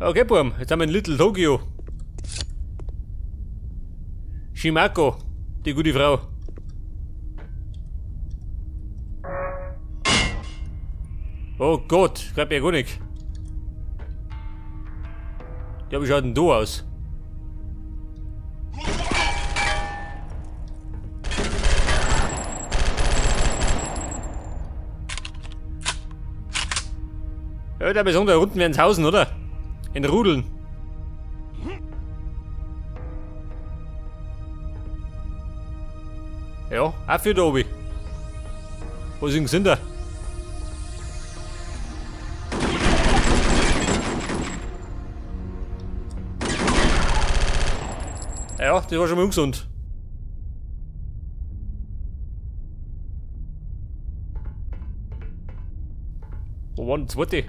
Okay, Burm, jetzt haben wir in Little Tokyo. Shimako, die gute Frau. Oh Gott, klappt ja gar nicht. Ja, wie schaut denn du aus? Ja, der besonders da unten werden Hausen, oder? In Rudeln. Ja, auch für da oben. Was ist denn da? Ja, das war schon mal ungesund. Wo war denn der zweite?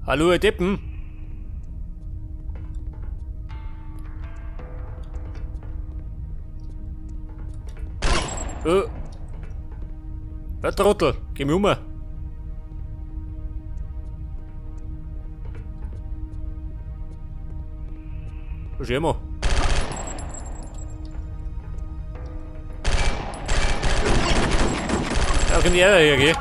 Hallo, ihr Deppen! Der Trottel, geh mir um. Schau mal. Ja, kommt die her, gell?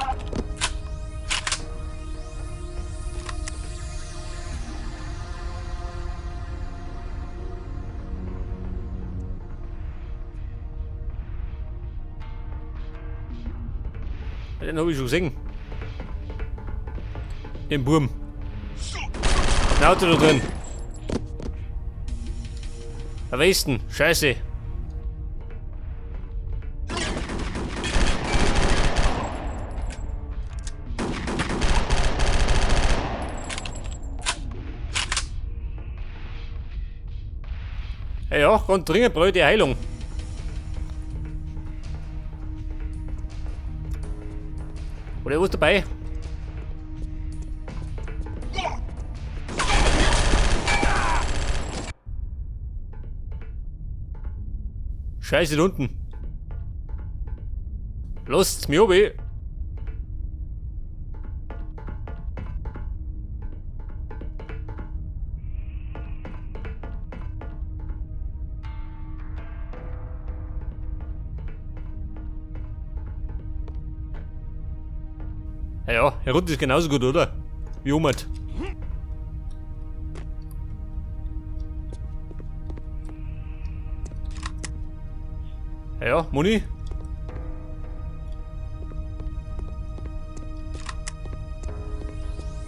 Den hab ich schon gesehen. Den Burm. Ein Auto da drin. Am besten. Scheiße. Ja, ja, ganz dringend brauche ich die Heilung. Oder was dabei? Scheiße, da unten. Lasst's mich runter. Ja, ja, herunter ist genauso gut, oder? Wie oben. Ja, ja, Moni.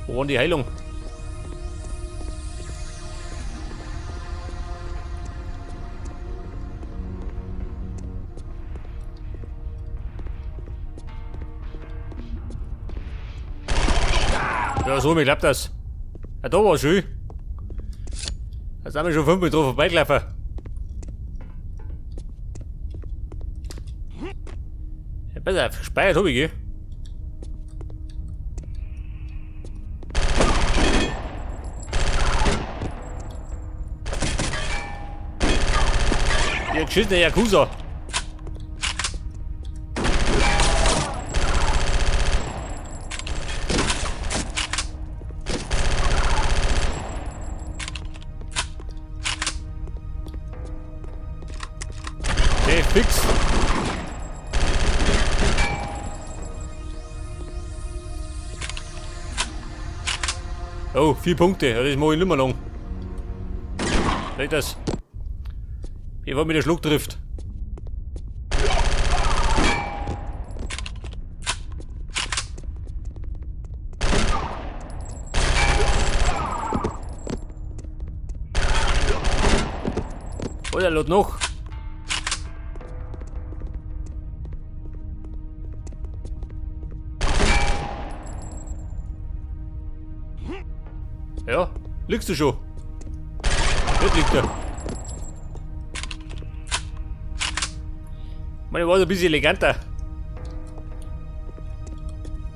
Wo war denn die Heilung? Ja, so, mir klappt das. Ja, da war schön. Da sind wir schon 5 Minuten drauf vorbeigelaufen. Ja, besser, gespeichert hab ich, gell? Ja, geschissene Yakuza. Okay, fix. Oh, 4 Punkte. Ja, das mach ich nicht mehr lang. Vielleicht das. Bevor mir der Schluck trifft. Oh, der lädt noch. Ja, liegst du schon? Dort liegt er. Ich meine, war so ein bisschen eleganter.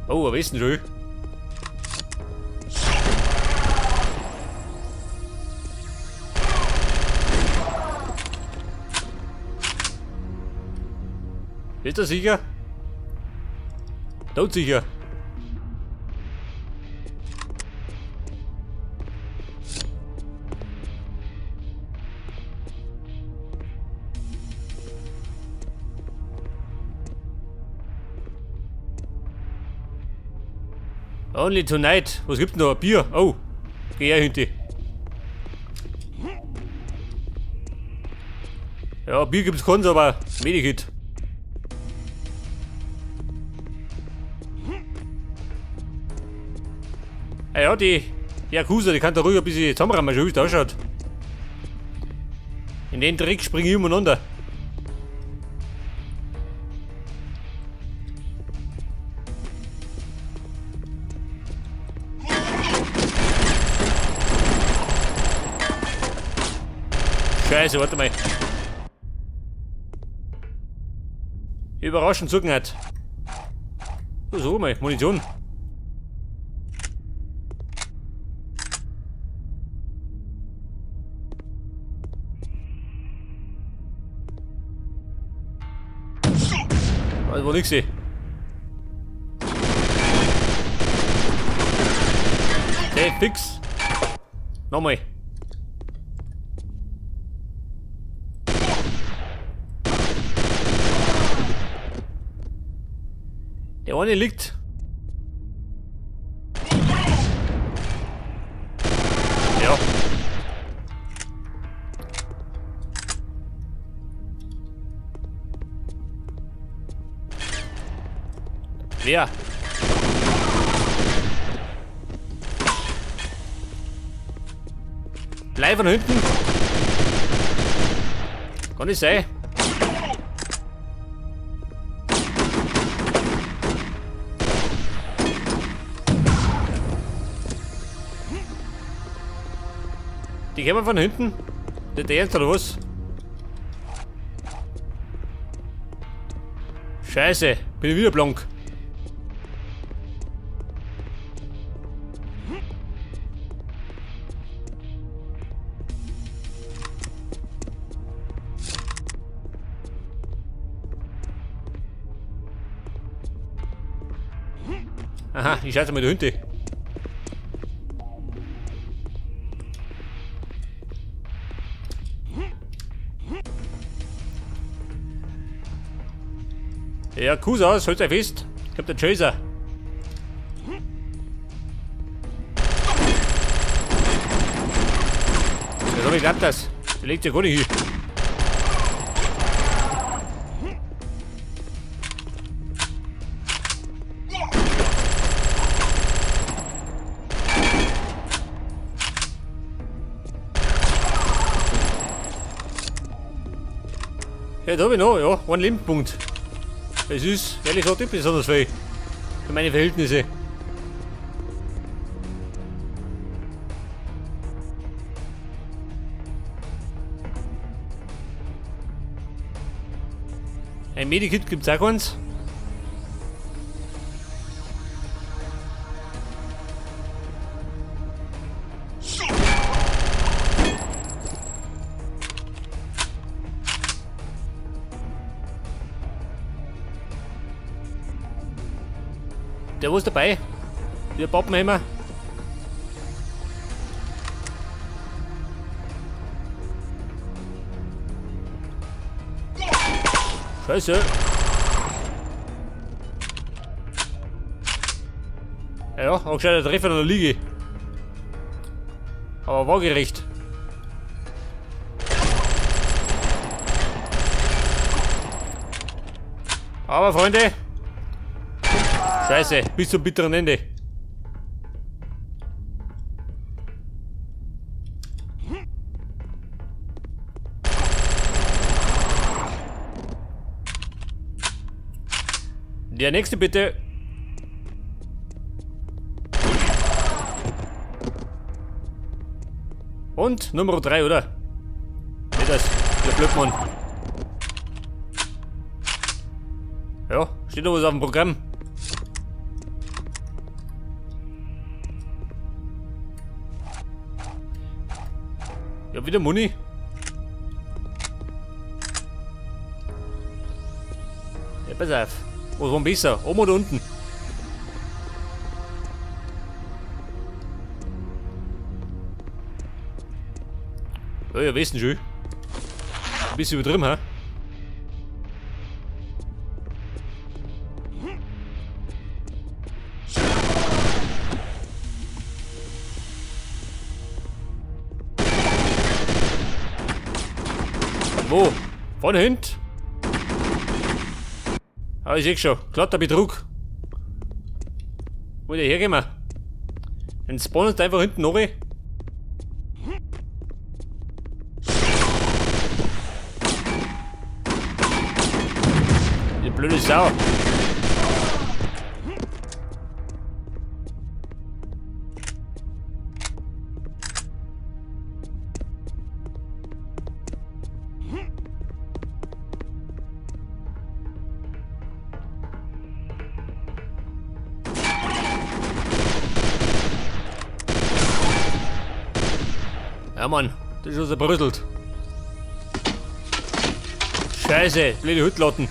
Oh, am besten schon. Ist er sicher? Tot sicher. Only tonight. Was gibt's denn da? Ein Bier? Oh. Geh her, Hünti. Ja, Bier gibt's keins, aber Medikit. Ah ja, die Yakuza, die kann da ruhig ein bisschen zusammenrammen, schon wie es da ausschaut. In den Dreck springe ich umeinander. Scheiße, warte mal. Überraschend zucken hat. So, mal, Munition. Also war nix. Okay, fix. Nochmal. Der eine liegt. Ja. Wer? Bleib von hinten. Kann nicht sein. Die kommen von hinten. Der Ernst oder was? Scheiße, bin ich wieder blank. Aha, ich schalte mal die Hunde. Ja, Kusa, halt euch fest. Kommt der Chaser. Ja, so wie klappt das? Der legt ja gar nicht hin. Ja, da hab ich noch, ja, einen Lebenspunkt. Es ist, ehrlich gesagt, nicht besonders viel. Für meine Verhältnisse. Ein Medikit gibt's auch keins. Der was dabei? Der Pappenheimer. Scheiße. Ja, auch gescheiter Treffer an der Liege. Aber waagerecht. Aber Freunde, Scheiße, bis zum bitteren Ende. Der nächste bitte. Und Nummer 3, oder? Nicht das, der Blödmann. Ja, steht noch was auf dem Programm. Ja, wieder Muni. Ja, pass auf. Was war denn besser? Oben oder unten? Ja, ja, wissen schon. Ein bisschen übertrieben, hä? Wo? Von hinten? Ah, ich seh schon. Glatter Betrug. Wo der hergekommen? Dann spawnen einfach hinten noch. Die blöde Sau. Ja Mann, das ist schon zerbröselt. Scheiße, blöde Hüttlatten.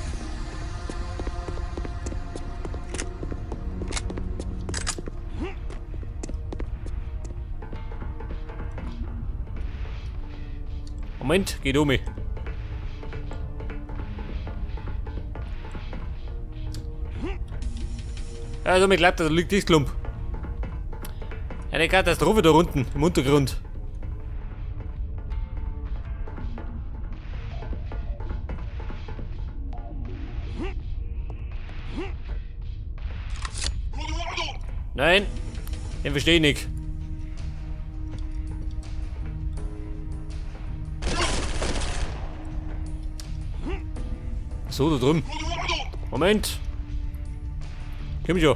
Moment, geht um mich. Also mir glaubt, da liegt das Klump. Eine Katastrophe da unten im Untergrund. Nein, den verstehe ich nicht. So, da drüben. Moment. Komm schon.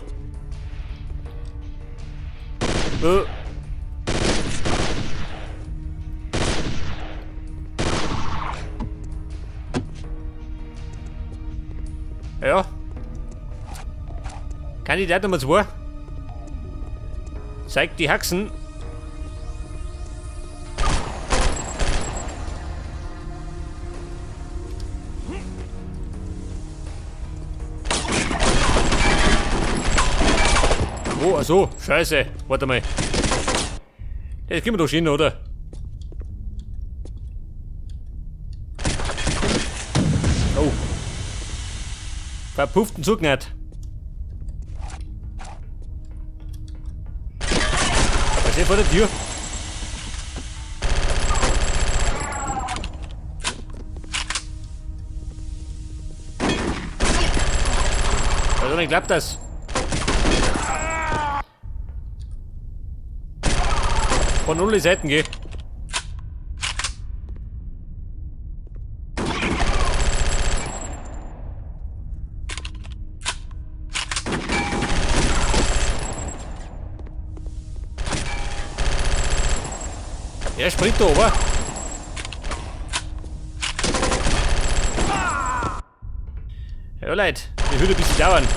Ja. Kandidat Nummer 2. Zeigt die Haxen. Oh, ach so, scheiße. Warte mal. Das kriegen wir doch schon hin, oder? Oh. Verpufften Zug nicht. Was ist vor der Tür? Also, dann klappt das. Von alle Seiten geh. Er springt da oben. Ja, Leute, das würde ein bisschen dauern.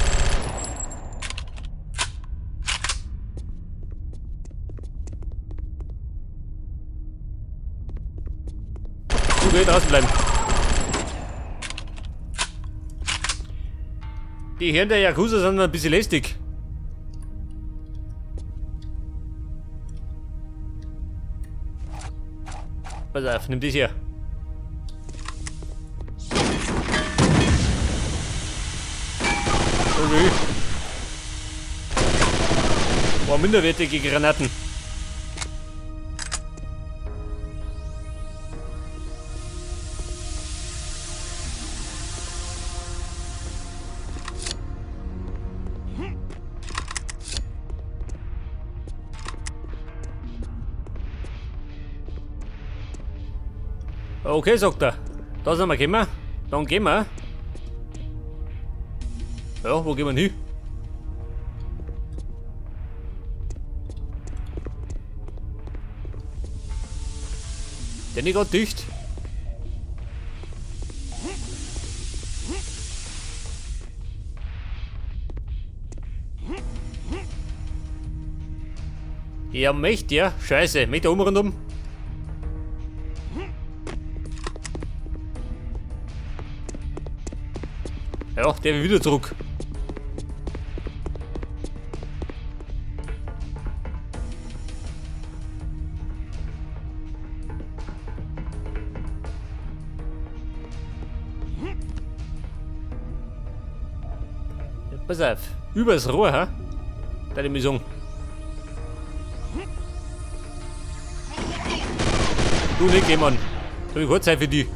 Du, geh draußen bleiben. Die Herren der Yakuza sind ein bisschen lästig. Pass auf, nimm das hier. Okay. Boah, minderwertige Granaten. Okay, sagt er. Da sind wir gekommen. Dann gehen wir. Ja, wo gehen wir hin? Der nicht grad dicht. Ja, möchte ja. Scheiße, möchte um rundum. Ja, der will wieder zurück. Ja, pass auf, übers Rohr, ha? Deine Mission. Du nicht, geh, Mann. Da hab ich keine Zeit für die.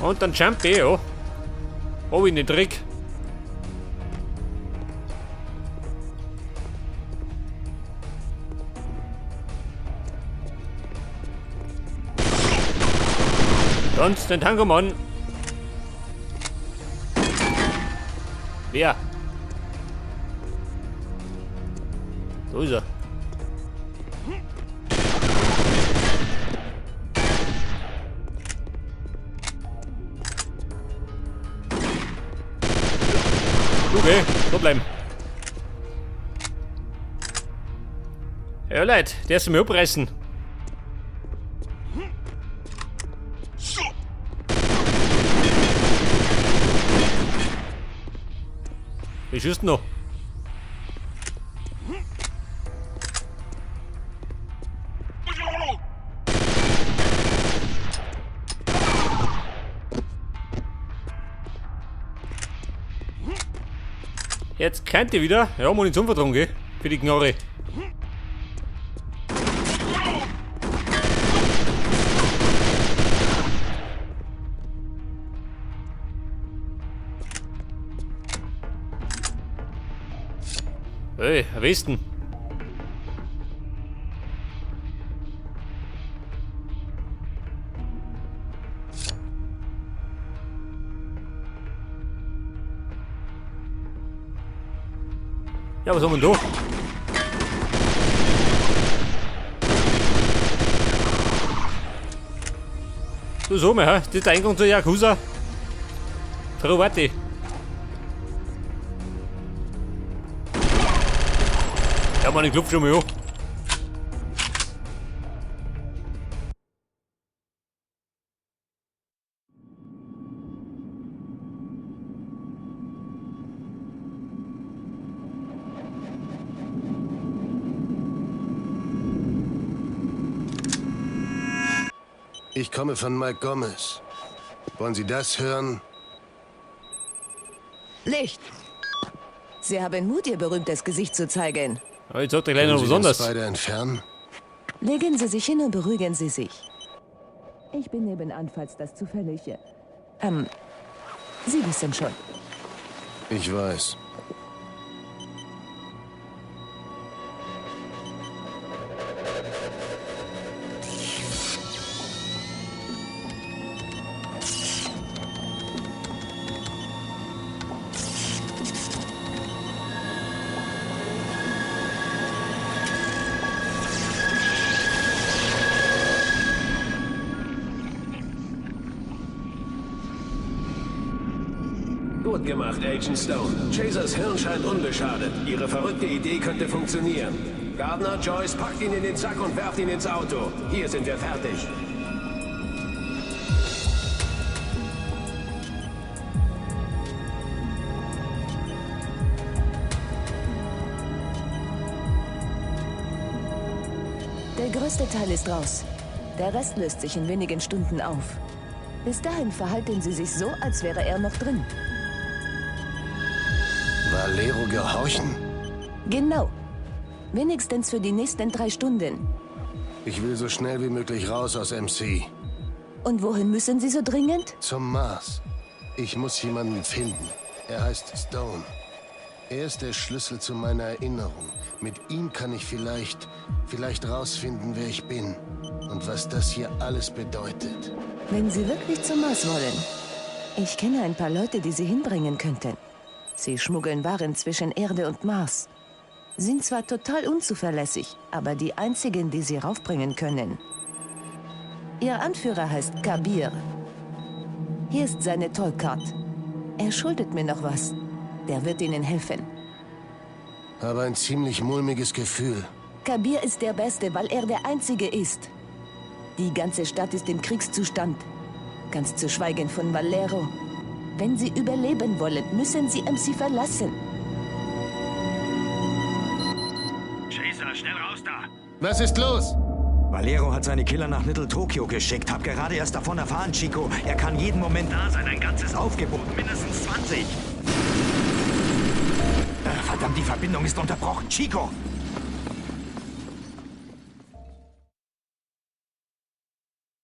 Und dann jump ich, ja. Hab ich den Trick. Sonst den Tangomann. Wer? Da ist er. Okay, so bleiben. Ja, Leute, der ist mir abreißen. Wie schießt denn noch? Jetzt könnt ihr wieder. Ja, Munition vertragen, gell? Für die Knorre. Hey, Westen. Ja, was haben wir denn da? Du so mal, hä? Das ist der Eingang zur Yakuza. Warte. Ja, Mann, ich klopf schon mal an. Ich komme von Mike Gomez. Wollen Sie das hören? Licht! Sie haben Mut, Ihr berühmtes Gesicht zu zeigen. Ja, jetzt sagt der Kleine noch Können was Sie den anderes. Spider entfernen? Legen Sie sich hin und beruhigen Sie sich. Ich bin nebenan, falls das zufällig... Sie wissen schon. Ich weiß. Gut gemacht, Agent Stone. Chasers Hirn scheint unbeschadet. Ihre verrückte Idee könnte funktionieren. Gardner, Joyce, packt ihn in den Sack und werft ihn ins Auto. Hier sind wir fertig. Der größte Teil ist raus. Der Rest löst sich in wenigen Stunden auf. Bis dahin verhalten Sie sich so, als wäre er noch drin. Valero gehorchen? Genau. Wenigstens für die nächsten 3 Stunden. Ich will so schnell wie möglich raus aus MC. Und wohin müssen Sie so dringend? Zum Mars. Ich muss jemanden finden. Er heißt Stone. Er ist der Schlüssel zu meiner Erinnerung. Mit ihm kann ich vielleicht rausfinden, wer ich bin. Und was das hier alles bedeutet. Wenn Sie wirklich zum Mars wollen. Ich kenne ein paar Leute, die Sie hinbringen könnten. Sie schmuggeln Waren zwischen Erde und Mars. Sind zwar total unzuverlässig, aber die einzigen, die sie raufbringen können. Ihr Anführer heißt Kabir. Hier ist seine Tollcard. Er schuldet mir noch was. Der wird Ihnen helfen. Habe ein ziemlich mulmiges Gefühl. Kabir ist der Beste, weil er der Einzige ist. Die ganze Stadt ist im Kriegszustand. Ganz zu schweigen von Valero. Wenn Sie überleben wollen, müssen Sie MC verlassen. Chaser, schnell raus da! Was ist los? Valero hat seine Killer nach Little Tokyo geschickt. Hab gerade erst davon erfahren, Chico. Er kann jeden Moment da sein. Ein ganzes Aufgebot. Mindestens 20. Verdammt, die Verbindung ist unterbrochen. Chico!